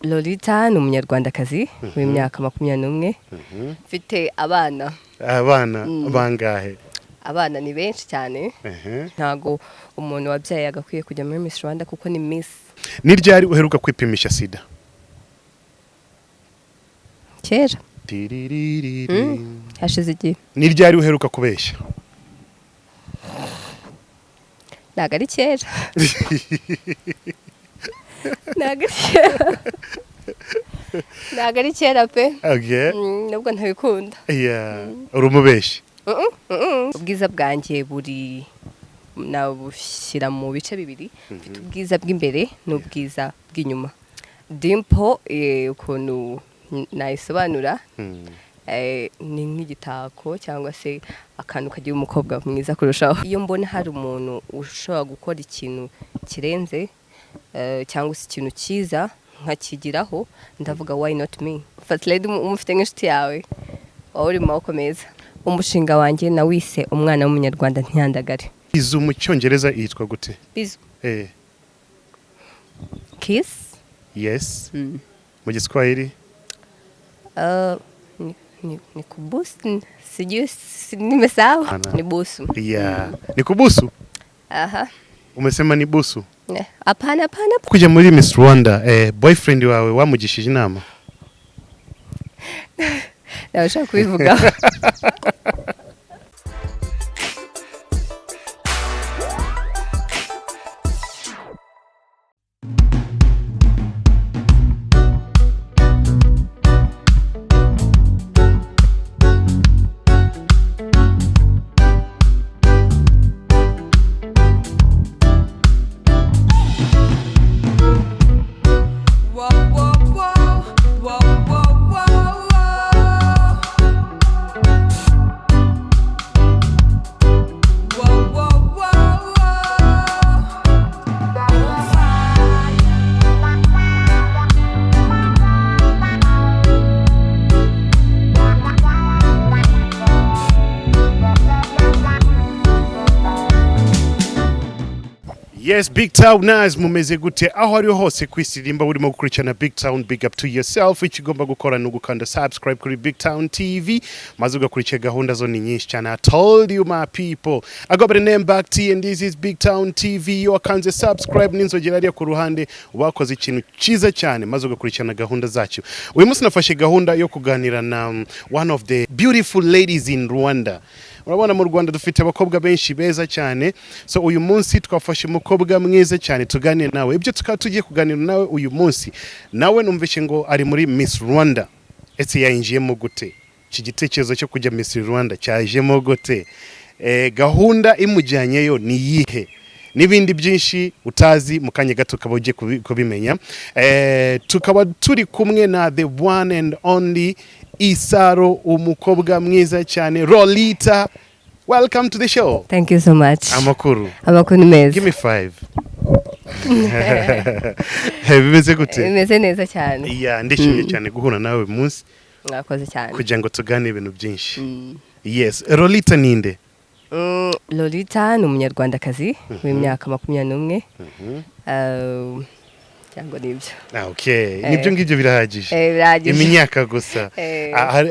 Lolita ni umunyarwandakazi w'imyaka 21, mfite abana. Abana bangahe? Abana ni benshi cyane. Ntago umuntu wabyaye agakwiye kujya muri Miss Rwanda kuko ni Miss. Ni ryari uheruka kwipimisha sida? Kera. Tiririri. Hashize igihe. Ni ryari uheruka kubeshya? Ntago ari kera, ntago ari kera, ntago ari kera pe. Nubwo ntabikunda. Yeah. Uri umubeshyi? Ubwiza bwanjye buri nabushyira mu bice bibiri: mfite ubwiza bw'imbere n'ubwiza bw'inyuma. Dimple, ukuntu nayisobanura, ni nk'igitako cyangwa se akantu kagira umukobwa mwiza kurushaho. Iyo mbona hari umuntu ushobora gukora ikintu kirenze, cyangwa se ikintu cyiza nkakigiraho, ndavuga "Why not me?" First lady umufite nk'inshuti yawe, waba uri mu maboko meza. Umushinga wanjye nawise "Umwana w'umunyarwanda ntiyandagare". Izu mu Cyongereza yitwa gute? Bizu. Kiss. Yes. Mu Giswahili? Ni kubusu, sijui, nimesahau. Ana. Ni busu. Yeah. Ni kubusu? Aha. Umesema ni busu? Hapana, hapana. Kujya muri Miss Rwanda, boyfriend wawe wamugishije inama? Nabashaka kubivugaho. Whoa, whoa, whoa, whoa, whoa, whoa, whoa. Whoa, whoa, whoa, whoa. On fire. Yes, Big Town Nice, mumeze gute aho ariho hose ku isi? Rimba urimo gukurikirana Big Town, big up to yourself. Icyo ugomba gukora ni ugukanda subscribe kuri Big Town TV maze ugakurikira gahunda zo ni nyinshi cyane. I told you, my people, I got the name back T and this is Big Town TV. Iyo wakanze subscribe n'inzogera ariyo ku ruhande, wakoze ikintu cyiza cyane maze ugakurikirana gahunda zacu. Uyu munsi nafashe gahunda yo kuganira na one of the beautiful ladies in Rwanda. Urabona mu Rwanda dufite abakobwa benshi beza cyane, so uyu munsi twafashe umukobwa mwiza cyane tuganire nawe. Ibyo tukaba tugiye kuganira nawe uyu munsi, nawe numvise ngo ari muri Miss Rwanda. Ese yayinjiyemo gute? Iki gitekerezo cyo kujya Miss Rwanda cyajemo gute? Gahunda imujyanyeyo ni iyihe? N'ibindi byinshi utazi, mu kanya gato ukaba ugiye kubimenya. Tukaba turi kumwe na the one and only Isaro, umukobwa mwiza cyane. Lolita, welcome to the show. Thank you so much. Amakuru? Amakuru ni meza. Give me five. Bimeze gute? Bimeze neza cyane. Yeah, ndishimye cyane guhura nawe uyu munsi Mwakoze cyane. kugira ngo tuganire ibintu byinshi. Yes, Lolita ninde? Lolita ni umunyarwandakazi w'imyaka 21, cyangwa nibyo. Ah, okay, nibyo ngibyo birahagije. Birahagije. Imyaka gusa. Ah,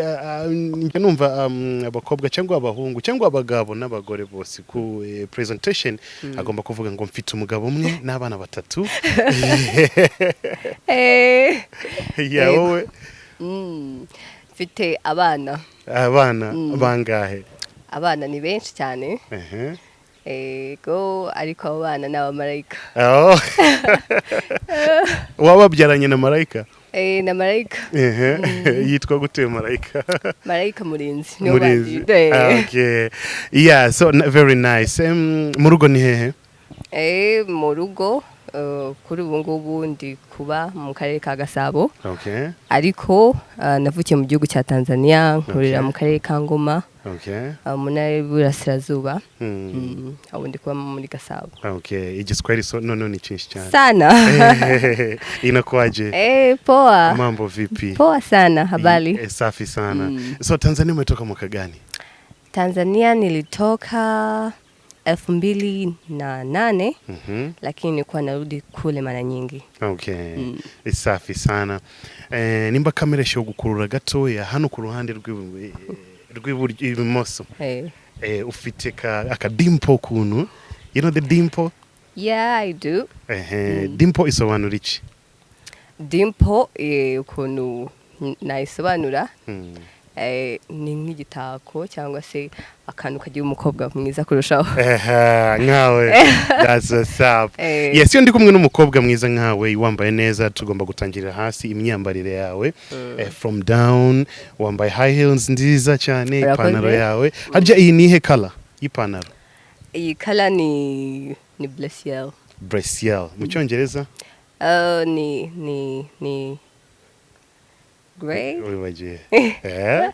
njya numva abakobwa cyangwa abahungu cyangwa abagabo n'abagore bose ku presentation agomba kuvuga ngo "Mfite umugabo umwe n'abana batatu." Ya. Yego. Wowe? Mfite abana. Abana bangahe? Abana ni benshi cyane. Ego, ariko abo bana ni abamarayika. Oh. Wababyaranye na marayika? Na marayika. Yitwa gute uyu marayika? Marayika Murinzi niwo. Murinzi. Bandida. Ah, okay, yeah, so very nice. Mu rugo ni hehe? Mu rugo, kuri ubu ngubu ndi kuba mu karere ka Gasabo, ariko navukiye mu gihugu cya Tanzania, nkurira mu karere ka Ngoma, mu ntara y'Iburasirazuba. Ubu ndi kuba muri Gasabo. Okay, Igiswahili so no ni cyinshi cyane. Sana. Inakuwaje? Poa. Mambo vipi? Poa sana, habari? Safi sana. So Tanzania umetoka mwaka gani? Tanzania nilitoka 2008, lakini nilikuwa narudi kule mara nyingi. Okay. Safi sana. Nimba kamera ishobora gukurura gatoya hano ku ruhande rw'iburyo, ibumoso. Ufite aka dimple kuntu. You know the dimple? Yeah, I do. Dimple isobanura iki? Dimple, ukuntu nayisobanura, ni nk'igitako cyangwa se akantu kagira umukobwa mwiza kurushaho. Ehe, nkawe, that's what's up. Yes, iyo ndi kumwe n'umukobwa mwiza nkawe wambaye neza, tugomba gutangirira hasi, imyambarire yawe, from down. Wambaye high heels nziza cyane. Urakoze. Ipantaro yawe harya iyi ni ihe color y'ipantaro? Iyi color ni bleu ciel. Bleu ciel mu Cyongereza? Ni grey. Wibagiwe, eh?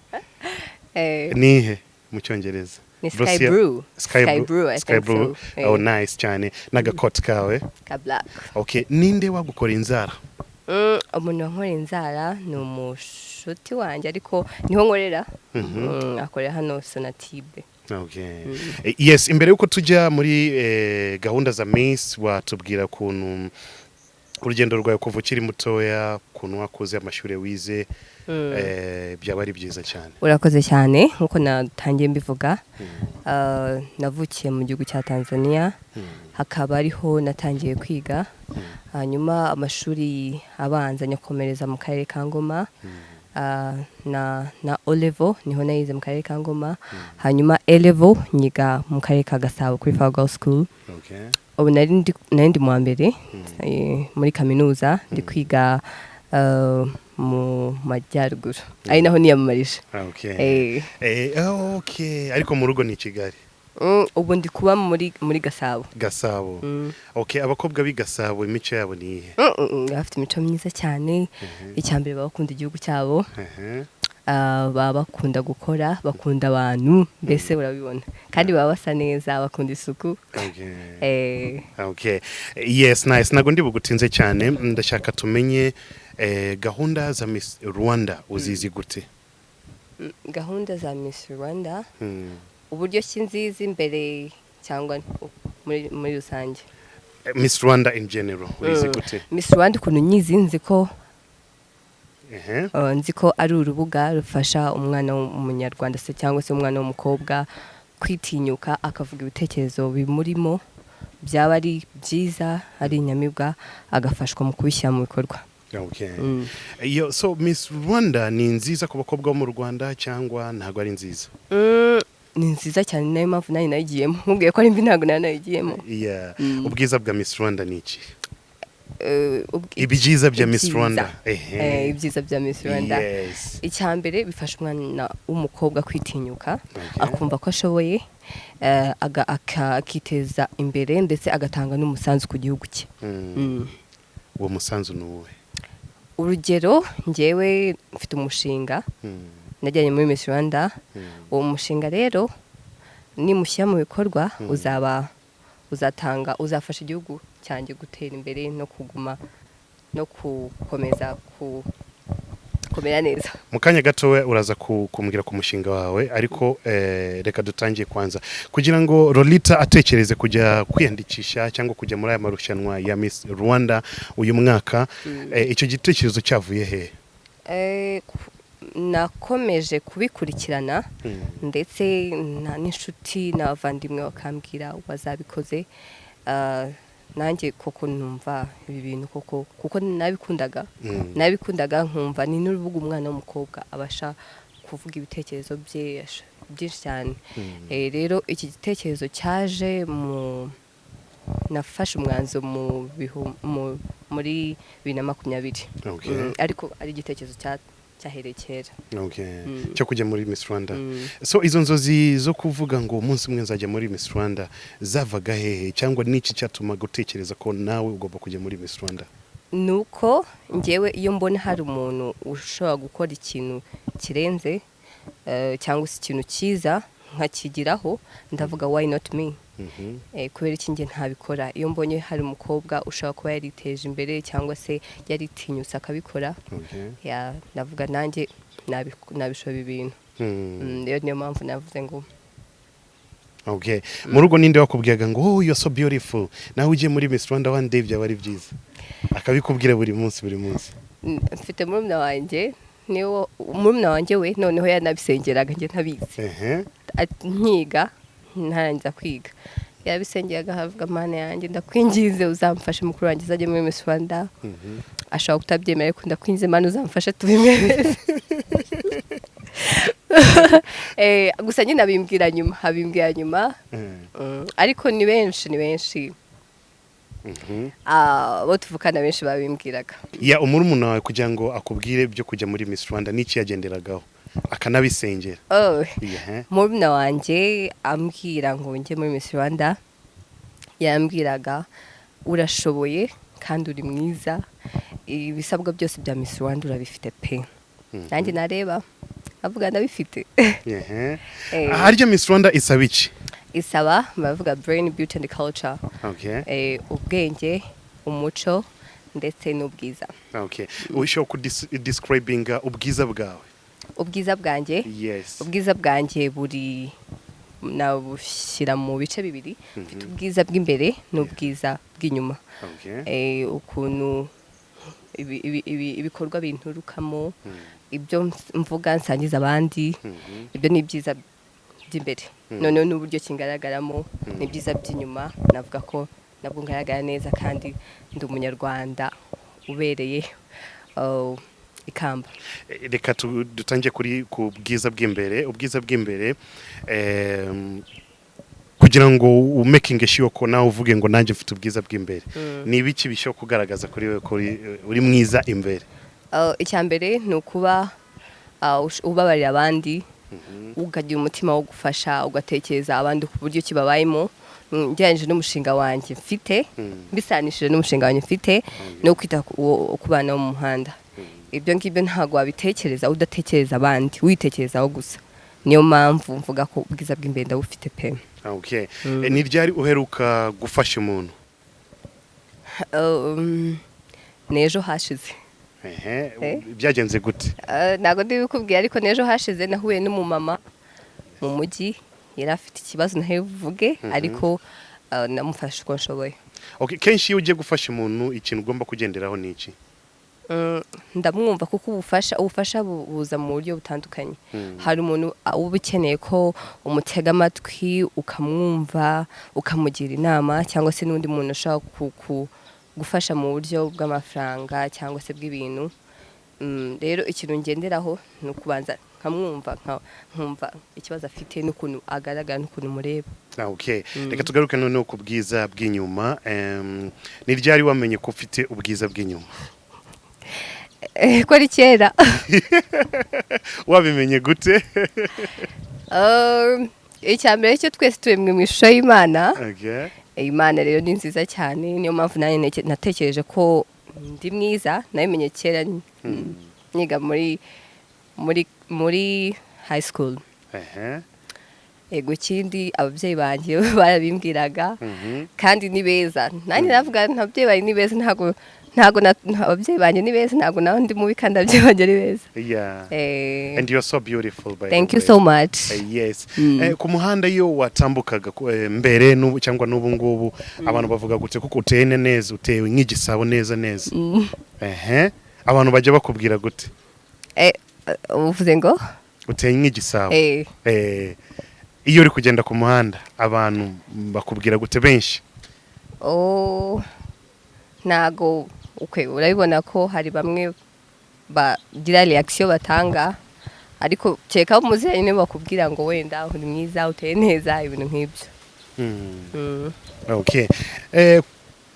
Eh, Ni ihe mu Cyongereza? Ni Bleu sky ciel? blue. Sky blue. Blue, I Sky think. blue. So. Oh, nice cyane, n'agakoti kawe ka black. Okay, ninde wagukora inzara? Umuntu wankora inzara ni umushuti wanjye, ariko niho nkorera. Akorera hano Sonatube. Okay. Yes, imbere yuko tujya muri gahunda za Miss, watubwira ukuntu urugendo rwawe kuva ukiri mutoya, ukuntu wakuze, amashuri wize, byaba ari byiza cyane. Urakoze cyane. Nkuko natangiye mbivuga, navukiye mu gihugu cya Tanzania, hakaba ariho natangiye kwiga, hanyuma amashuri abanza nyakomereza mu karere ka Ngoma. Na O level niho nayize mu karere ka Ngoma, hanyuma A level nyiga mu karere ka Gasabo kuri Fawe Girls School. Ubu nari ndi mu wa mbere muri kaminuza, ndi kwiga mu majyaruguru, ari naho niyamamarije. Okay. Ariko mu rugo ni i Kigali? Ubu ndi kuba muri Gasabo. Gasabo. Okay, abakobwa b'i Gasabo imico yabo ni iyihe? Bafite imico myiza cyane. Icya mbere, baba bakunda igihugu cyabo. Ah, baba bakunda gukora, bakunda abantu, mbese urabibona, kandi baba basa neza, bakunda isuku. Okay. Yes, nice. Ntabwo ndi bugutinze cyane, ndashaka tumenye gahunda za Miss Rwanda uzizi gute? Gahunda za Miss Rwanda, uburyo ki nziza imbere cyangwa muri rusange? Miss Rwanda in general uyizi gute? Miss Rwanda ukuntu nyizi, nzi ko nzi ko ari urubuga rufasha umwana w'umunyarwanda se cyangwa se umwana w'umukobwa kwitinyuka, akavuga ibitekerezo bimurimo, byaba ari byiza, ari inyamibwa, agafashwa mu kubishyira mu bikorwa. Yo, so Miss Rwanda ni nziza ku bakobwa bo mu Rwanda cyangwa ntabwo ari nziza? Ni nziza cyane, nayo mpamvu nanjye nayigiyemo. Nkubwiye ko ari mbi, ntabwo nayo nayigiyemo. Ubwiza bwa Miss Rwanda ni iki? Eh, Ibyiza bya Miss ibyiza. Rwanda. Ibyiza bya Miss Rwanda, icya mbere, bifasha umwana w'umukobwa kwitinyuka, akumva ko ashoboye, akiteza imbere, ndetse agatanga n'umusanzu ku gihugu cye. Uwo musanzu ni uwuhe? Urugero, njyewe mfite umushinga najyanye muri Miss Rwanda. Uwo mushinga rero nimushyira mu bikorwa, uzaba uzatanga, uzafasha igihugu cyanjye gutera imbere no kuguma no gukomeza kumera neza. Mu kanya gatoya uraza kumbwira ku mushinga wawe, ariko reka dutangiye kwanza kugira ngo Lolita atekereze kujya kwiyandikisha cyangwa kujya muri aya marushanwa ya Miss Rwanda uyu mwaka, icyo gitekerezo cyavuye he? Nakomeje kubikurikirana, ndetse n'inshuti n'abavandimwe bakambwira wazabikoze. Ah, nanjye koko numva ibi bintu koko, kuko nabikundaga, nabikundaga, nkumva ni n'urubuga umwana w'umukobwa abasha kuvuga ibitekerezo bye byinshi cyane. Rero iki gitekerezo cyaje mu nafashe umwanzuro muri 2020. Ariko ari igitekerezo cyahereye kera. Cyo kujya muri Miss Rwanda. So izo nzozi zo kuvuga ngo umunsi umwe nzajya muri Miss Rwanda zavaga hehe, cyangwa niki cyatumaga utekereza ko nawe ugomba kujya muri Miss Rwanda? Nuko njyewe iyo mbona hari umuntu ushobora gukora ikintu kirenze, cyangwa se ikintu cyiza nkakigiraho, ndavuga why not me? Kubera iki njye ntabikora? Iyo mbonye hari umukobwa ushobora kuba yariteje imbere cyangwa se yaritinyutse akabikora, ya, ndavuga nanjye nabishobora ibi bintu. Rero niyo mpamvu navuze ngo Okay, mu rugo ninde wakubwiraga ngo: "Oh, you're so beautiful, nawe ugiye muri Miss Rwanda one day byaba ari byiza," akabikubwira buri munsi, buri munsi? Mfite murumuna wanjye, niwo murumuna wanjye we noneho yanabisengeraga njye ntabizi. Nkiga, ntarangiza kwiga, yarabisengeraga, ahavuga: "Mana yanjye, ndakwinginze uzamfashe mukuru wanjye azajye muri Miss Rwanda. Ashobora kutabyemera, ariko ndakwinginze Mana uzamfashe tubimwemeze." Gusa nyine abimbwira nyuma, abimbwira nyuma. Ariko ni benshi, ni benshi. Abo tuvukana benshi babimbwiraga. Ya, umurumuna wawe kugira ngo akubwire byo kujya muri Miss Rwanda, n'iki yagenderagaho akanabisengera? Oh. Yeah. Murumuna wanjye ambwira ngo njye muri Miss Rwanda, yambwiraga: "Urashoboye kandi uri mwiza, ibisabwa byose bya Miss Rwanda urabifite pe." Nanjye nareba avuga ndabifite. Harya Miss Rwanda isaba iki? Isaba, baravuga brain, beauty and culture. Ubwenge, umuco ndetse n'ubwiza. Okay, ushobora kudescribinga ubwiza bwawe? Ubwiza bwanjye? Yes. Ubwiza bwanjye buri, nabushyira mu bice bibiri. Mfite ubwiza bw'imbere n'ubwiza bw'inyuma. Ukuntu ibikorwa binturukamo, ibyo mvuga nsangiza abandi, ibyo ni ibyiza by'imbere. Noneho n'uburyo kingaragaramo ni ibyiza by'inyuma. Navuga ko nabwo ngaragara neza kandi ndi Umunyarwanda ubereye ikamba. Reka dutange kuri ku bwiza bw'imbere. Ubwiza bw'imbere, kugira ngo umakinge sure ko nawe uvuge ngo nanjye mfite ubwiza bw'imbere, ni ibiki bishobora kugaragaza kuri we ko uri mwiza imbere? Icya mbere ni ukuba ubabarira abandi, ukagira umutima wo gufasha, ugatekereza abandi ku buryo ki babayemo. Ngereranyije n'umushinga wanjye mfite, mbisanishije n'umushinga wanjye mfite no kwita ku bana bo mu muhanda, ibyo ngibyo ntabwo wabitekereza udatekereza abandi, witekerezaho gusa. Niyo mpamvu mvuga ko ubwiza bw'imbere ndabufite pe. Okay. Ni ryari uheruka gufasha umuntu? N'ejo hashize. Byagenze gute? Ntabwo ndibikubwiye, ariko n'ejo hashize nahuye n'umumama mu mujyi, yari afite ikibazo ntawe buvuge, ariko namufashe uko nshoboye. Okay, kenshi iyo ugiye gufasha umuntu, ikintu ugomba kugenderaho ni iki? Ndamwumva, kuko ubufasha buza mu buryo butandukanye. Hari umuntu uba ukeneye ko umutega amatwi, ukamwumva, ukamugira inama, cyangwa se n'undi muntu ushobora gufasha mu buryo bw'amafaranga cyangwa se bw'ibintu. Rero ikintu ngenderaho ni ukubanza nkamwumva, nkumva ikibazo afite n'ukuntu agaragara n'ukuntu mureba. Ah, okay. Reka tugaruke noneho ku bwiza bw'inyuma. Ni ryari wamenye ko ufite ubwiza bw'inyuma? Ko ari kera. Wabimenye gute? Icya mbere cyo, twese turemwe mu ishusho y'Imana. Imana rero ni nziza cyane, niyo mpamvu nanjye natekereje ko ndi mwiza. Nabimenye kera niga muri high school. Ego, ikindi ababyeyi banjye barabimbwiraga kandi ni beza. Nanjye navuga ababyeyi banjye ni beza, ntabwo ababyeyi banjye ni beza, ntabwo nawe ndi mubi kandi ababyeyi banjye ari beza. And you're so beautiful, by Thank the you way. so much. Yes. Ku muhanda iyo watambukaga mbere n'ubu cyangwa n'ubu ngubu, abantu bavuga gute? Kuko uteye neza, utewe nk'igisabo neza neza. Abantu bajya bakubwira gute? Uvuze ngo? Uteye nk'igisabo. Iyo uri kugenda ku muhanda, abantu bakubwira gute benshi? Oh, ntago ukwe urabibona ko hari bamwe bagira reaction batanga, ariko kereka muziranye nibo bakubwira ngo wenda uri mwiza, uteye neza, ibintu nk'ibyo. Okay.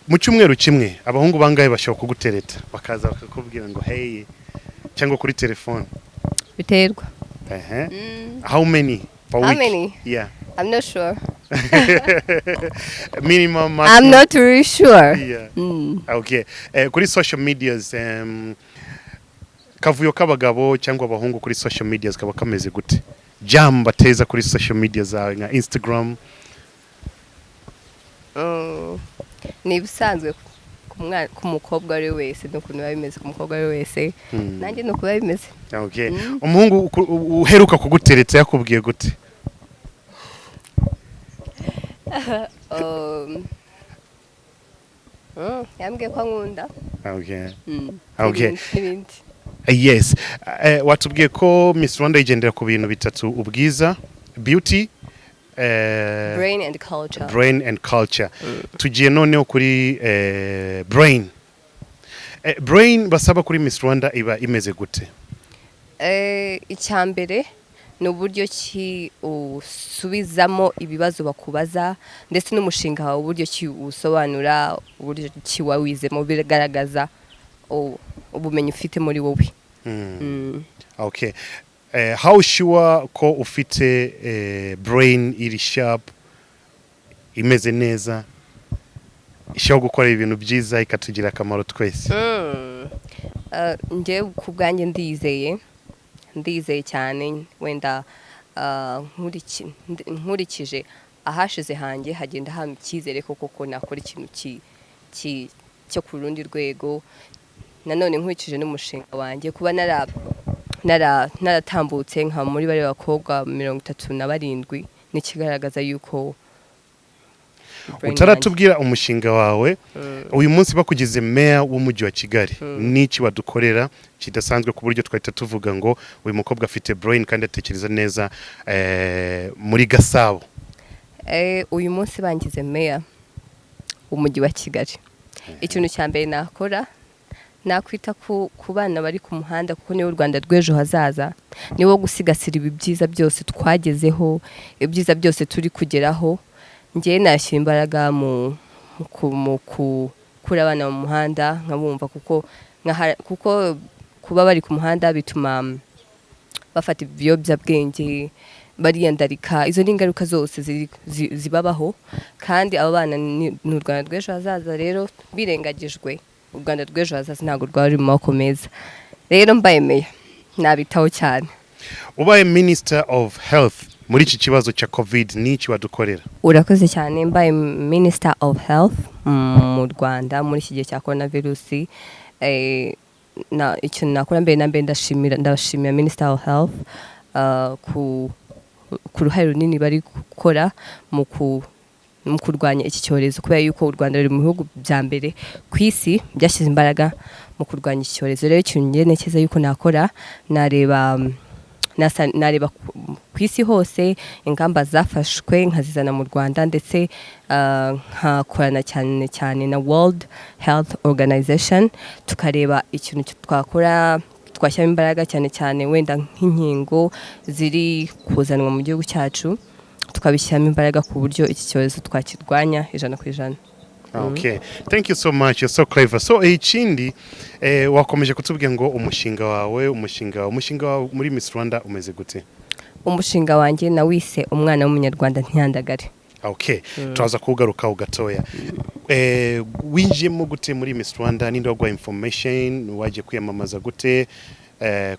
Mu cyumweru kimwe abahungu bangahe bashobora kugutereta, bakaza bakakubwira ngo "Hey," cyangwa kuri telefone? Biterwa. How many per How week? many? Yeah. I'm not sure. Minimum, I'm maximum? not really sure. Okay. Kuri social medias, kavuyo k'abagabo cyangwa abahungu kuri social medias kaba kameze gute? Jam bateza kuri social media zawe nka Instagram? Ni ibisanzwe ku mukobwa uwo ari we wese, n'ukuntu biba bimeze ku mukobwa uwo ari we wese. Nanjye ni uko biba bimeze. Okay. Umuhungu uheruka kugutereta yakubwiye gute? Yambwiye ko ankunda. N'ibindi, n'ibindi. Yes, watubwiye ko Miss Rwanda igendera ku bintu bitatu: ubwiza, beauty, brain and culture. Brain and culture. Tugiye noneho kuri brain. Brain basaba kuri Miss Rwanda iba imeze gute? Icya mbere ni uburyo ki usubizamo ibibazo bakubaza, ndetse n'umushinga wawe, uburyo ki usobanura, uburyo ki wawizemo, bigaragaza ubumenyi ufite muri wowe. Okay, how sure ko ufite brain iri sharp, imeze neza, ishobora gukora ibintu byiza ikatugira akamaro twese? Njyewe ku bwanjye ndizeye, ndizeye cyane. Wenda nkurikije ahashize hanjye, hagenda hamba icyizere ko koko nakora ikintu cyo ku rundi rwego. Nanone nkurikije n'umushinga wanjye, kuba naratambutse nka muri bari bakobwa 37, n'ikigaragaza yuko brain. Utaratubwira umushinga wawe, uyu munsi bakugize meya w'umujyi wa Kigali, n'iki wadukorera kidasanzwe ku buryo twahita tuvuga ngo uyu mukobwa afite brain kandi atekereza neza muri Gasabo? Uyu munsi bangize meya w'umujyi wa Kigali, ikintu cya mbere nakora, nakwita ku bana bari ku muhanda, kuko niwo Rwanda rw'ejo hazaza, niwo gusigasira ibi byiza byose twagezeho, ibyiza byose turi kugeraho. Njyewe nashyira imbaraga mu gukura abana mu muhanda, nkabumva, kuko kuba bari ku muhanda bituma bafata ibiyobyabwenge, bariyandarika. Izo ni ingaruka zose zibabaho. Kandi abo bana ni u Rwanda rw'ejo hazaza. Rero birengagijwe, u Rwanda rw'ejo hazaza ntabwo rwaba ruri mu maboko meza. Rero mbaye meya nabitaho cyane. Ubaye Minister of Health, muri iki kibazo cya COVID n'iki wadukorera? Urakoze cyane. Mbaye Minister of Health mu Rwanda muri iki gihe cya coronavirus, ikintu nakora mbere na mbere, ndashimira Minister of Health ku ruhare runini bari gukora mu kurwanya iki cyorezo, kubera yuko u Rwanda ruri mu bihugu bya mbere ku isi byashyize imbaraga mu kurwanya iki cyorezo. Rero ikintu njye ntekereza yuko nakora, nareba ku isi hose ingamba zafashwe, nkazizana mu Rwanda, ndetse nkakorana cyane cyane na World Health Organization, tukareba ikintu twakora, twashyiramo imbaraga cyane cyane wenda nk'inkingo ziri kuzanwa mu gihugu cyacu, tukabishyiramo imbaraga ku buryo iki cyorezo twakirwanya 100%. Okay, thank you so much. You're so clever. So ikindi, wakomeje kutubwira ngo umushinga wawe muri Miss Rwanda umeze gute? Umushinga wanjye nawise "Umwana w'Umunyarwanda ntiyandagare". Okay, turaza kuwugarukaho gatoya. Winjiyemo gute muri Miss Rwanda? Ninde waguha information? Wagiye kwiyamamaza gute?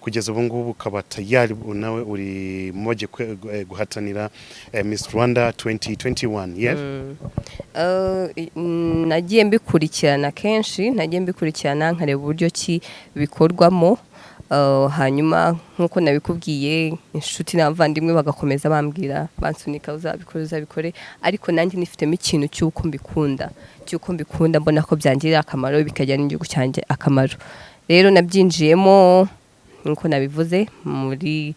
Kugeza ubu ngubu ukaba tayari nawe uri mu bagiye guhatanira Miss Rwanda 2021, yes? Nagiye mbikurikirana kenshi, nagiye mbikurikirana nkareba uburyo ki bikorwamo. Hanyuma nk'uko nabikubwiye, inshuti n'abavandimwe bagakomeza bambwira, bansunika: "Uzabikore, uzabikore." Ariko nanjye nifitemo ikintu cy'uko mbikunda, mbona ko byangirira akamaro, bikagira n'igihugu cyanjye akamaro. Rero nabyinjiyemo nk'uko nabivuze muri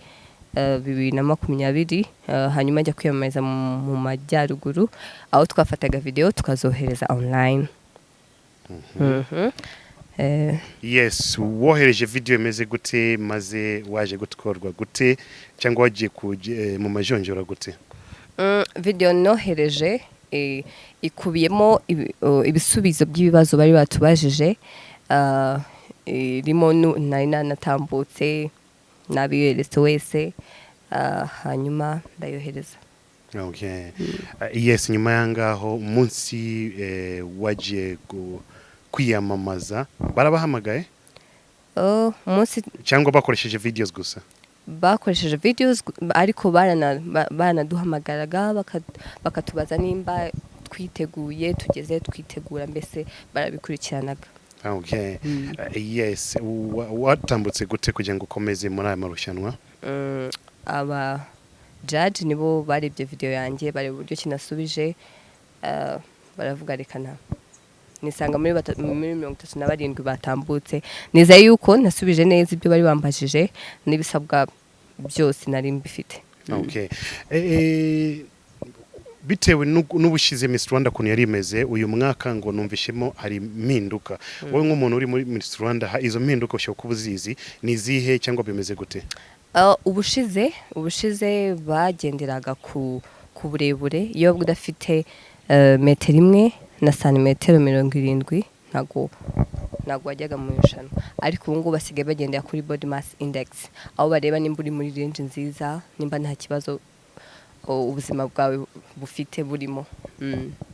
2020, hanyuma njya kwiyamamariza mu majyaruguru, aho twafataga video tukazohereza online. Yes, wohereje video imeze gute? Maze waje gutwarwa gute, cyangwa wagiye mu majonjora gute? Video nohereje ikubiyemo ibisubizo by'ibibazo bari batubajije, irimo nari nanatambutse, nabiyeretse wese, hanyuma ndayohereza. Okay. Yes, nyuma yangaho umunsi wagiye kwiyamamaza, barabahamagaye? Oh, umunsi Cyangwa bakoresheje videos gusa? Bakoresheje videos, ariko baranaduhamagaraga, bakatubaza nimba twiteguye, tugeze twitegura, mbese barabikurikiranaga. Okay. Yes, watambutse gute kugira ngo ukomeze muri aya marushanwa? Aba judge nibo barebye video yanjye, bareba uburyo kinasubije. Baravuga reka nta nisanga muri 37 batambutse. Nizeye yuko nasubije neza ibyo bari bambajije n'ibisabwa byose nari mbifite. Okay. Bitewe n'ubushize Miss Rwanda ukuntu yari imeze, uyu mwaka ngo numvishemo hari impinduka. Wowe nk'umuntu uri muri Miss Rwanda, izo mpinduka ushobora kuba uzizi, ni izihe cyangwa bimeze gute? Ubushize bagenderaga ku burebure. Iyo wabaga udafite metero 1 na santimetero 70, ntago wajyaga mu irushanwa. Ariko ubu ngubu basigaye bagendera kuri body mass index, aho bareba nimba uri muri range nziza, nimba nta kibazo ubuzima bwawe bufite burimo.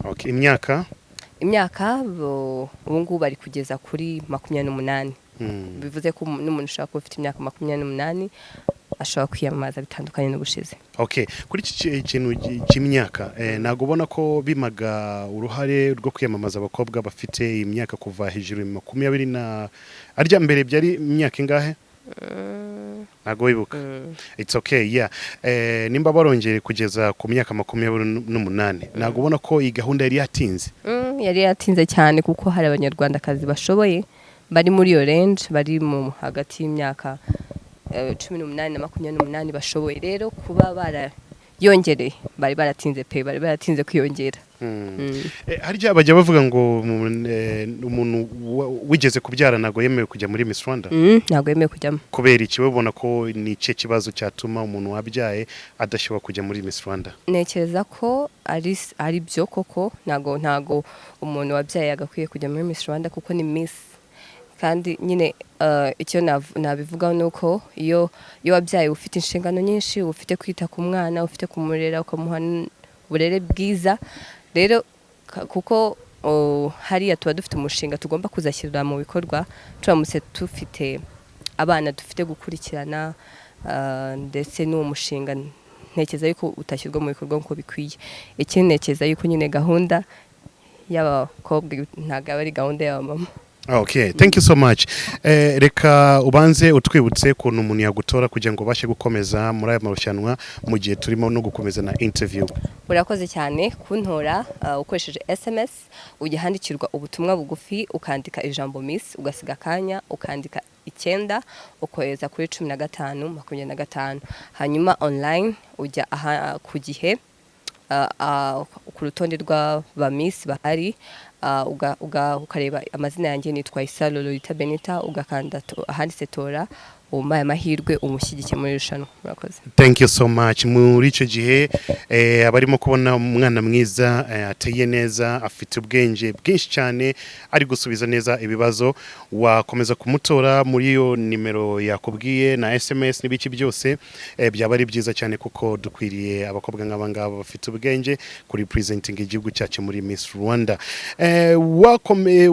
Okay, imyaka? Imyaka ubu ngubu bari kugeza kuri 28. Bivuze ko n'umuntu ushobora kuba ufite imyaka 28 ashobora kwiyamamaza, bitandukanye n'ubushize. Okay, kuri iki kintu cy'imyaka, ntabwo ubona ko bimaga uruhare rwo kwiyamamaza abakobwa bafite imyaka kuva hejuru ya 20 na arya mbere byari imyaka ingahe? Ntabwo wibuka? It's okay, yeah. Nimba barongeye kugeza ku myaka 28, ntabwo ubona ko iyi gahunda yari yatinze? Yari yatinze cyane, kuko hari Abanyarwandakazi bashoboye bari muri iyo range, bari mu hagati y'imyaka 18 na 28 bashoboye. Rero kuba barayongereye, bari baratinze pe, bari baratinze kwiyongera. Harya bajya bavuga ngo umuntu wigeze kubyara ntabwo yemewe kujya muri Miss Rwanda? Ntabwo yemewe kujyamo. Kubera iki? Ubona ko ni ikihe kibazo cyatuma umuntu wabyaye adashobora kujya muri Miss Rwanda? Ntekereza ko ari byo koko. Ntago umuntu wabyaye yagakwiye kujya muri Miss Rwanda, kuko ni Miss. Kandi nyine icyo nabivugaho ni uko iyo wabyaye ufite inshingano nyinshi, ufite kwita ku mwana, ufite kumurera, ukamuha uburere bwiza. Rero kuko hariya tuba dufite umushinga tugomba kuzashyira mu bikorwa, turamutse dufite abana dufite gukurikirana, ndetse n'uwo mushinga ntekereza yuko utashyirwa mu bikorwa nk'uko bikwiye. Ikindi, ntekereza yuko nyine gahunda y'abakobwa ntabwo aba ari gahunda y'abamama. Okay, thank you so much. Reka ubanze utwibutse ukuntu umuntu yagutora kugira ngo ubashe gukomeza muri aya marushanwa mu gihe turimo no gukomeza na interview. Urakoze cyane. Kuntora ukoresheje SMS, ujya ahandikirwa ubutumwa bugufi, ukandika ijambo "Miss", ugasiga akanya, ukandika 9, ukohereza kuri 1525. Hanyuma online ujya aha ku gihe, ku rutonde rw'aba Miss bahari, ukareba amazina yanjye, nitwa Isaro Lolita Benita, ugakanda ahanditse "tora", umpaye amahirwe, umushyigikiye muri irushanwa. Murakoze. Thank you so much. Muri icyo gihe abarimo kubona umwana mwiza, ateye neza, afite ubwenge bwinshi cyane, ari gusubiza neza ibibazo, wakomeza kumutora muri iyo nimero yakubwiye na SMS n'ibiki byose, byaba ari byiza cyane, kuko dukwiriye abakobwa nk'aba ngaba bafite ubwenge kuri presenting igihugu cyacu muri Miss Rwanda.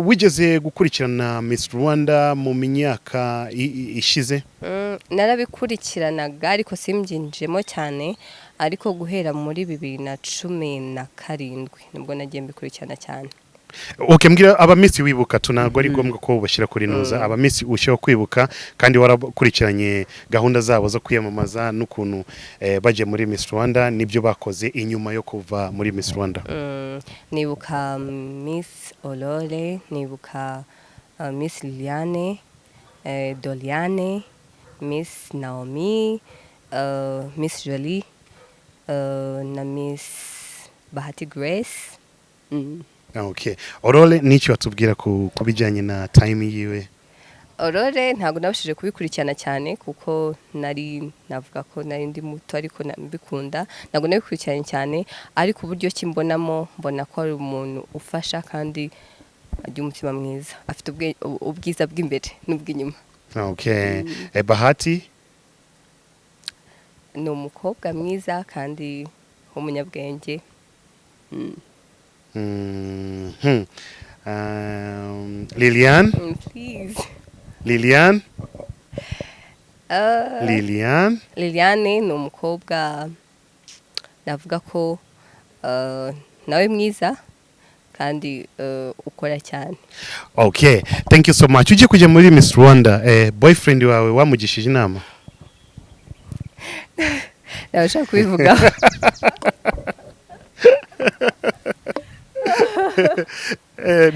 Wigeze gukurikirana Miss Rwanda mu myaka ishize? Narabikurikiranaga ariko simbyinjiyemo cyane. Ariko guhera muri 2017 nibwo nagiye mbikurikirana cyane. Okay, mbwira aba Miss wibuka tu, ntabwo ari ngombwa ko bashyira kuri nuza, aba Miss ushyiraho kwibuka kandi warakurikiranye gahunda zabo zo kwiyamamaza n'ukuntu bagiye muri Miss Rwanda n'ibyo bakoze inyuma yo kuva muri Miss Rwanda. Nibuka Miss Aurore, nibuka Miss Liliane, Doliane, Miss Naomi, Miss Jolie, na Miss Bahati Grace. Okay, Aurore n'icyo watubwira ku bijyanye na time yiwe? Aurore ntabwo nabashije kubikurikirana cyane, kuko nari navuga ko nari ndi muto, ariko mbikunda ntabwo nabikurikiranye cyane. Ariko uburyo ki mbonamo, mbona ko ari umuntu ufasha kandi agira umutima mwiza, afite ubwiza bw'imbere n'ubw'inyuma. Okay, Bahati? Ni umukobwa mwiza kandi w'umunyabwenge. Liliane? Please. Liliane? Liliane? Liliane ni umukobwa navuga ko nawe mwiza kandi ukora cyane. Okay, thank you so much. Ugiye kujya muri Miss Rwanda, boyfriend wawe wamugishije inama? Nabashaka kubivugaho.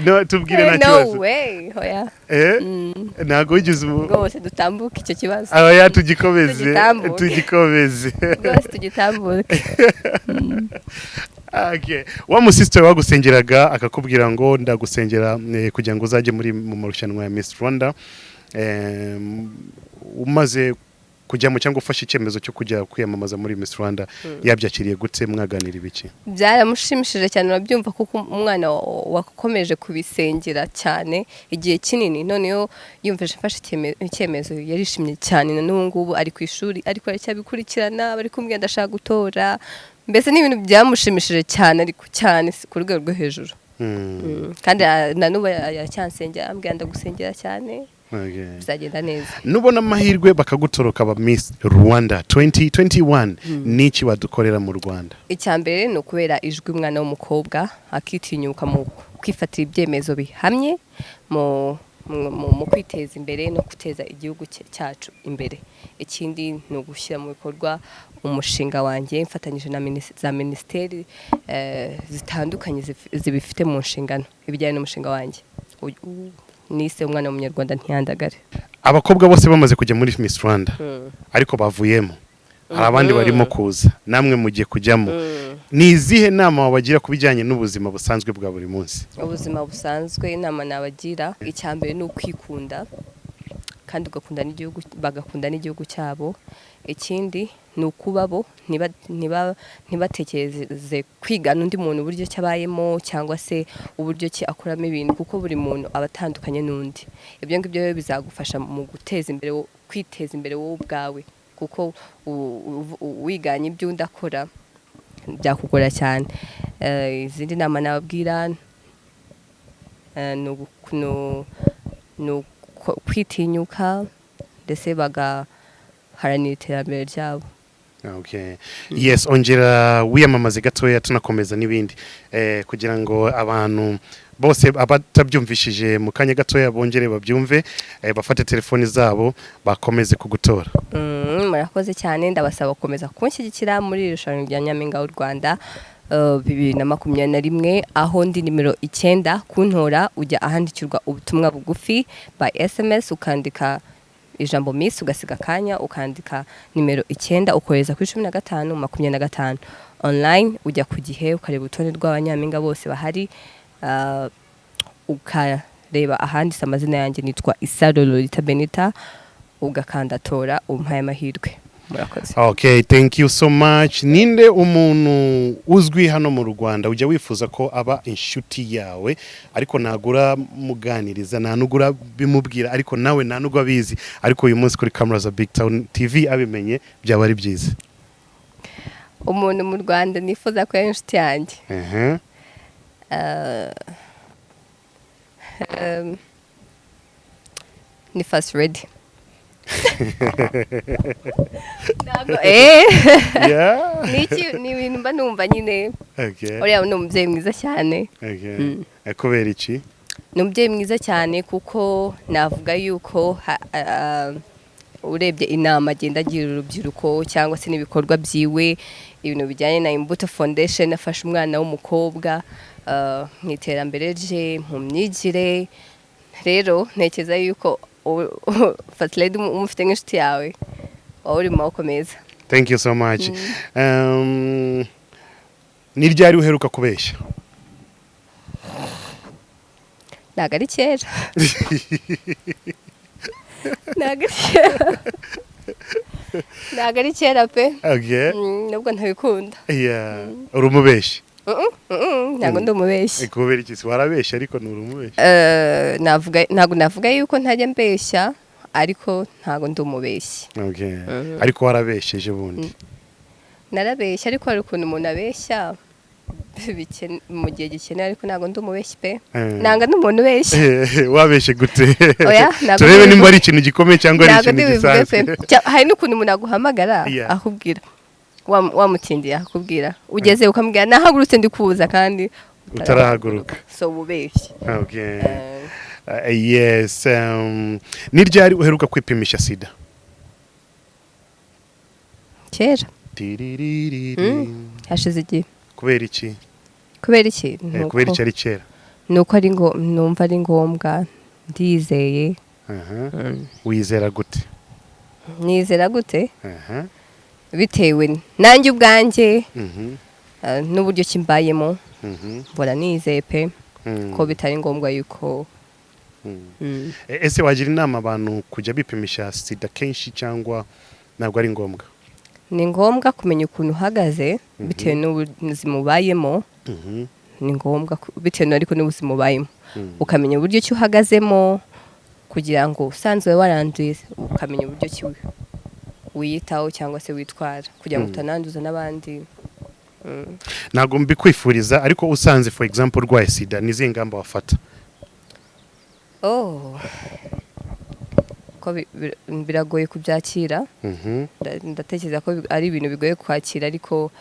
No, tubwire, nta No kibazo. way, oya. Ntabwo wigeze Rwose dutambuke icyo kibazo. Oya, tugikomeze. Tugitambuke. Tugikomeze. Rwose tugitambuke. Okay. Wa musisiteri wagusengeraga akakubwira ngo ndagusengera kugira ngo uzajye muri mu marushanwa ya Miss Rwanda, umaze kujyamo cyangwa ufashe icyemezo cyo kujya kwiyamamaza muri Miss Rwanda, yabyakiriye gute? Mwaganira ibiki? Byaramushimishije cyane, urabyumva, kuko umwana wakomeje kubisengera cyane igihe kinini, noneho yumvise mfashe icyemezo yarishimye cyane. Na n'ubu ngubu ari ku ishuri ariko aracyabikurikirana, bari kumwe, ndashaka gutora. Mbese ni ibintu byamushimishije cyane, ariko cyane ku rwego rwo hejuru. Kandi na n'ubu aracyansengera, ambwira ndagusengera cyane, bizagenda neza. Nubona amahirwe bakagutoroka ba Miss Rwanda 2021, niki wadukorera mu Rwanda? Icya mbere ni ukubera ijwi umwana w'umukobwa, akitinyuka mu kwifatira ibyemezo bihamye mu kwiteza imbere no guteza igihugu cyacu imbere. Ikindi ni ugushyira mu bikorwa umushinga wanjye mfatanyije na za minisiteri zitandukanye zibifite mu nshingano, ibijyanye n'umushinga wanjye nise "Umwana w'Umunyarwanda ntiyandagare". Abakobwa bose bamaze kujya muri Miss Rwanda ariko bavuyemo, hari abandi barimo kuza, namwe mugiye kujyamo. Ni izihe nama wabagira ku bijyanye n'ubuzima busanzwe bwa buri munsi? Ubuzima busanzwe, inama nabagira, icya mbere ni ukwikunda kandi ugakunda n'igihugu, bagakunda n'igihugu cyabo. Ikindi ni ukuba bo ntibatekereze kwigana undi muntu uburyo ki abayemo cyangwa se uburyo ki akoramo ibintu, kuko buri muntu aba atandukanye n'undi. Ibyo ngibyo rero bizagufasha mu guteza imbere kwiteza imbere wowe ubwawe, kuko wiganye ibyo undi akora byakugora cyane. Izindi nama nababwira ni kwitinyuka ndetse bagaharanira iterambere ryabo. Okay. Yes, ongera wiyamamaze gatoya tunakomeza n'ibindi, kugira ngo abantu bose abatabyumvishije mu kanya gatoya bongere babyumve, bafate telefoni zabo bakomeze kugutora. Murakoze cyane. Ndabasaba gukomeza kunshyigikira muri iri rushanwa rya Nyampinga w'u Rwanda 2021, aho ndi nimero 9. Kuntora, ujya ahandikirwa ubutumwa bugufi by SMS, ukandika ijambo "Miss", ugasiga akanya, ukandika nimero 9, ukohereza kuri 1525. Online ujya ku gihe, ukareba urutonde rw'abanyampinga bose bahari, ukareba ahanditse amazina yanjye, nitwa Isaro Lolita Benita, ugakanda tora, umpaye amahirwe. Murakoze. Okay, thank you so much. Ninde umuntu uzwi hano mu Rwanda ujya wifuza ko aba inshuti yawe, ariko nagura muganiriza, nta nugura bimubwira, ariko nawe nta nubwo abizi, ariko uyu munsi kuri camera za Big Town TV abimenye byaba ari byiza? Umuntu mu Rwanda nifuza ko yaba inshuti yanjye? Ni First Lady. Ntabwo ni iki, ni ibintu mba numva nyine. Uriya ni umubyeyi mwiza cyane. Kubera iki? Ni umubyeyi mwiza cyane kuko navuga yuko urebye inama agenda agira urubyiruko cyangwa se n'ibikorwa byiwe, ibintu bijyanye na Imbuto Foundation, afasha umwana w'umukobwa mu iterambere rye, mu myigire. Rero ntekereza yuko First Lady umufite nk'inshuti yawe, waba uri mu maboko meza. Thank you so much. Ni ryari uheruka kubeshya? Ntabwo ari kera, ntabwo ari kera, ntabwo ari kera pe. Nubwo ntabikunda. Yeah, uri umubeshyi? Ntabwo ndi umubeshyi. Kubera iki? Si warabeshya, ariko ni uri umubeshyi? Navuga, ntabwo navuga yuko ntajya mbeshya, ariko ntabwo ndi umubeshyi. Okay, ariko warabesheje bundi? Narabeshya, ariko hari ukuntu umuntu abeshya mu gihe gikenewe, ariko ntabwo ndi umubeshyi pe. Nanga n'umuntu ubeshya. Wabeshe gute? Oya, ntabwo Turebe ndibivuge. nimba ari ikintu gikomeye cyangwa ari Ntabwo ikintu ndibivuge pe. gisanzwe. Hari n'ukuntu umuntu aguhamagara, akubwira wamutindiye, akakubwira ugeze, ukamubwira nahagurutse ndi kuza kandi Utarahaguruka. So ubeshye. Okay. Yes, ni ryari uheruka kwipimisha sida? Kera. Tiririri. Hashize igihe. Kubera iki? Kubera iki? Kubera iki ari kera? Ni uko ari ngo numva ari ngombwa, ndizeye. Aha. Wizera gute? Nizera gute? Aha. Bitewe nanjye ubwanjye n'uburyo ki mbayemo, mbona nizeye pe ko bitari ngombwa yuko Ese wagira inama abantu kujya bipimisha sida kenshi cyangwa ntabwo ari ngombwa? Ni ngombwa kumenya ukuntu uhagaze bitewe n'ubuzima ubayemo. Ni ngombwa bitewe ariko n'ubuzima ubayemo, ukamenya uburyo ki uhagazemo kugira ngo usanzwe waranduye ukamenya uburyo ki wiyitaho cyangwa se witwara kugira ngo utananduza n'abandi. Ntabwo mbikwifuriza, ariko usanze, for example, urwaye sida, ni izihe ngamba wafata? Oh, ko biragoye kubyakira. Ndatekereza ko ari ibintu bigoye kwakira, ariko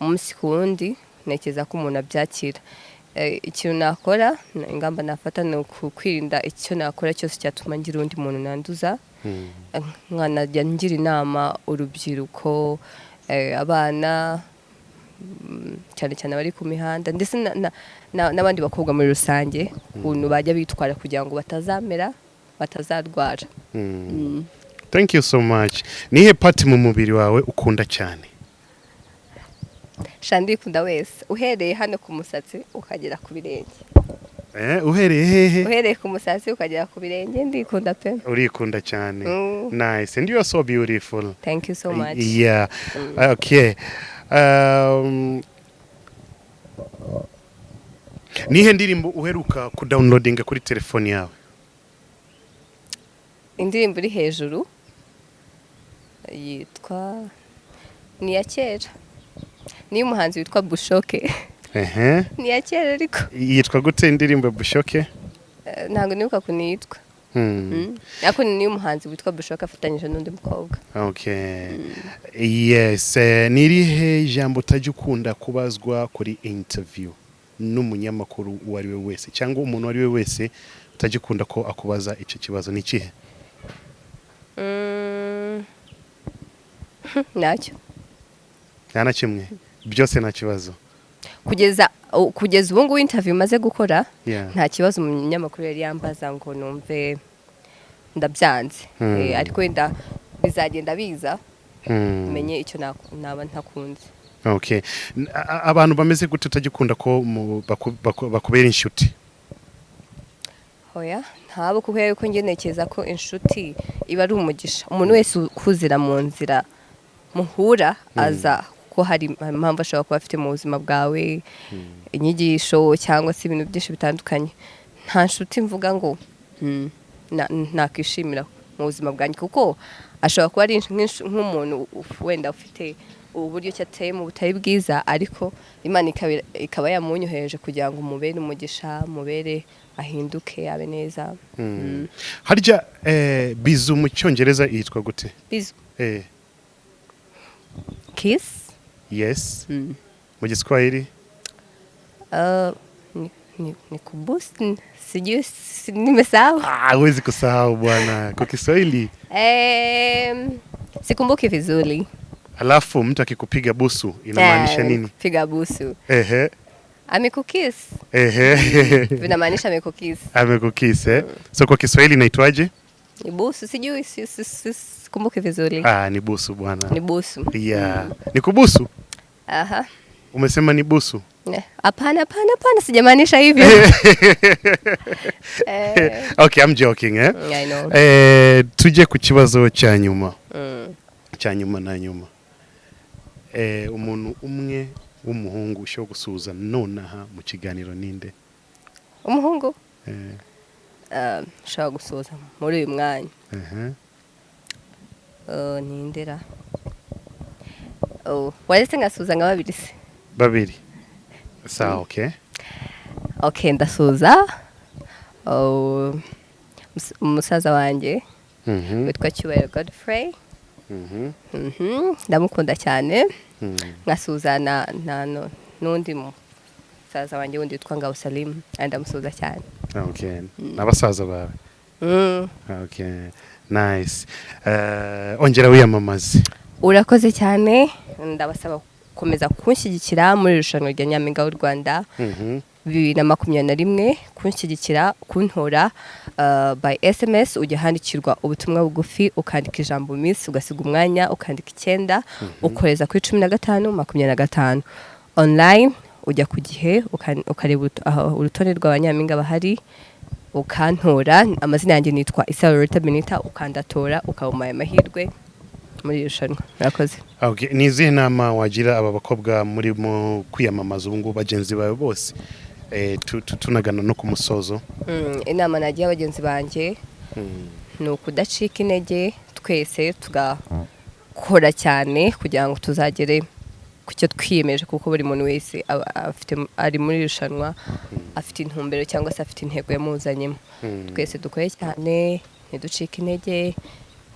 umunsi ku wundi ntekereza ko umuntu abyakira. Ikintu nakora, ingamba nafata ni kwirinda icyo nakora cyose cyatuma ngira undi muntu nanduza. Nkanajya ngira inama urubyiruko, abana, cyane cyane abari ku mihanda, ndetse n'abandi bakobwa muri rusange, ukuntu bajya bitwara kugira ngo batazamera, batazarwara. Thank you so much. Nihe part mu mubiri wawe ukunda cyane? Sha, ndikunda wese, uhereye hano ku musatsi ukagera ku birenge. Uhereye hehe? Uhereye ku musatsi ukagera ku birenge, ndikunda pe. Urikunda cyane. Mm. Nice, and you are so beautiful. Thank you so much. Yeah, okay. Nihe ndirimbo uheruka kudownloadinga kuri telefone yawe? Indirimbo iri hejuru yitwa, ni iya kera, ni iy'umuhanzi witwa Bushoke. Ni iya kera ariko. Yitwa gute indirimbo Bushoke? Ntabwo nibuka ukuntu yitwa. Ariko ni iy'umuhanzi witwa Bushoke afatanyije n'undi mukobwa. Okay, yes. Ni irihe jambo utajya ukunda kubazwa kuri interview n'umunyamakuru uwo ari we wese cyangwa umuntu uwo ari we wese, utajya ukunda ko akubaza icyo kibazo, ni ikihe? Ntacyo. Nta na kimwe? Byose nta kibazo? Kugeza ubu ngubu interview maze gukora, nta kibazo umunyamakuru yari yambaza ngo numve ndabyanze. Ariko wenda bizagenda biza, menye icyo naba ntakunze. Okay. Abantu bameze gute utajya ukunda ko bakubera inshuti? Hoya, ntabo, kubera yuko njye ntekereza ko inshuti iba ari umugisha. Umuntu wese ukuzira mu nzira muhura aza kuko hari impamvu ashobora kuba afite mu buzima bwawe, inyigisho cyangwa se ibintu byinshi bitandukanye. Nta nshuti mvuga ngo nakwishimira mu buzima bwanjye, kuko ashobora kuba ari nk'umuntu wenda ufite uburyo ki ateye mu butari bwiza, ariko Imana ikaba yamunyohereje kugira ngo mubere umugisha, mubere ahinduke abe neza. Harya bisou mu cyongereza yitwa gute? Bisou? Kiss. Yes. Mu giswahili? Ni kubusu, sijui, nimesahau. Ah, huwezi kusahau bwana, kwa Kiswahili. Sikumbuki vizuri. Alafu mtu akikupiga busu inamaanisha nini? Piga busu, amekukiss. Vinamaanisha amekukiss. Amekukiss, eh? So kwa Kiswahili inaitwaje? Ni busu, sijui, sikumbuki vizuri. Ah, ni busu bwana. Ni busu. Yeah. Ni kubusu? Aha. Umesema ni busu? Hapana, hapana, hapana, sijamaanisha hivyo. Okay, I'm joking, eh? I know. Tujye ku kibazo cya nyuma. Cya nyuma na nyuma. Umuntu umwe w'umuhungu ushobora gusuhuza nonaha mu kiganiro ninde? Umuhungu ushobora gusuhuza muri uyu mwanya? Nindera? Oh, waretse ngasuhuza nka babiri se? Babiri. Sawa, okay. Okay, ndasuhuza, oh, umusaza wanjye witwa Cyubahiro Godfrey. Ndamukunda cyane. Nkasuhuza na n'undi musaza wanjye wundi witwa Ngabo Salim, kandi ndamusuhuza cyane. Okay. N'abasaza bawe. Okay. Nice. Ongera wiyamamaze. Urakoze cyane. Ndabasaba gukomeza kunshyigikira muri iri rushanwa rya Nyampinga w'u Rwanda. 2021 kunshyigikira, kuntora by SMS. Ujya ahandikirwa ubutumwa bugufi, ukandika ijambo Miss, ugasiga umwanya, ukandika 9, ukohereza kuri 1525. Online ujya ku gihe, ukareba aho urutonde rw'abanyampinga bahari, ukantora. Amazina yanjye nitwa Isaro Lolita Benita. Ukandatora, ukaba amahirwe muri iri rushanwa. Murakoze. Okay. Ni izihe nama wagira aba bakobwa muri mu kwiyamamaza ubu ngubu, bagenzi bawe bose, tunagana no ku musozo? Inama nagira bagenzi banjye ni ukudacika intege, twese tugakora cyane kugira ngo tuzagere ku cyo twiyemeje, kuko buri muntu wese aba afite, ari muri irushanwa afite intumbero cyangwa se afite intego yamuzanyemo. Twese dukore cyane, ntiducike intege,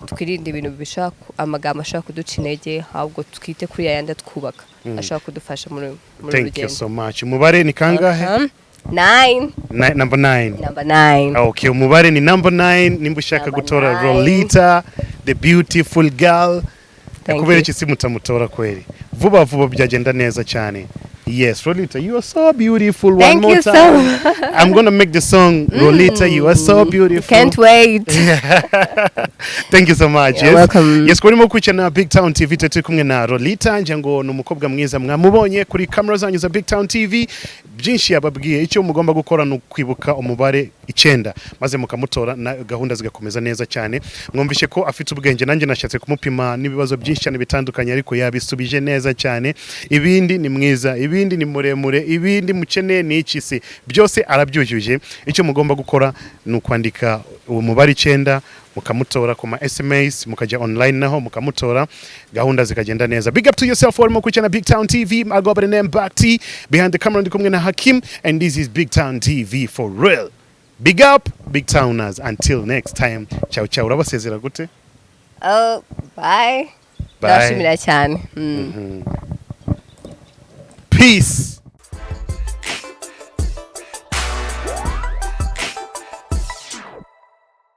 twirinde ibintu bishobora amagambo ashobora kuduca intege, ahubwo twite kuri yayandi atwubaka, ashobora kudufasha muri uru Thank you rugendo. so much. Umubare ni kangahe? Nine. Number 9. Number 9. Okay, umubare ni number 9 nimba ushaka Number gutora 9. Rolita, the beautiful girl. Thank Kubera you. iki si mutamutora kweri? Vuba vuba byagenda neza cyane. Yes, Rolita, you are so beautiful. One Thank more you so time. I'm gonna make the song, "Rolita, you are so beautiful." Can't wait. Thank you so much. You're Yes. welcome. Yes, kurimo gukurikirana Big Town TV, turi kumwe na Rolita. Ngira ngo ni umukobwa mwiza, mwamubonye kuri kamera zanyu za Big Town TV. Byinshi yababwiye. Icyo mugomba gukora ni ukwibuka umubare 9, maze mukamutora na gahunda zigakomeza neza cyane. Mwumvishe ko afite ubwenge. Nanjye nashatse kumupima n'ibibazo byinshi cyane bitandukanye, ariko yabisubije neza cyane. Ibindi ni mwiza, ibindi ni muremure, ibindi mukeneye ni iki se? Byose arabyujuje. Icyo mugomba gukora ni ukwandika uwo mubare 9, mukamutora ku ma SMS, mukajya online naho mukamutora, gahunda zikagenda neza. Big up to yourself warimo gukurikirana Big Town TV. I go by the name Bakti. Behind the camera ndi kumwe na Hakim, and this is Big Town TV for real. Big up, Big Towners, until next time. Ciao ciao. Urabasezera gute? Oh, bye. Bye. Ndabashimira cyane. Peace.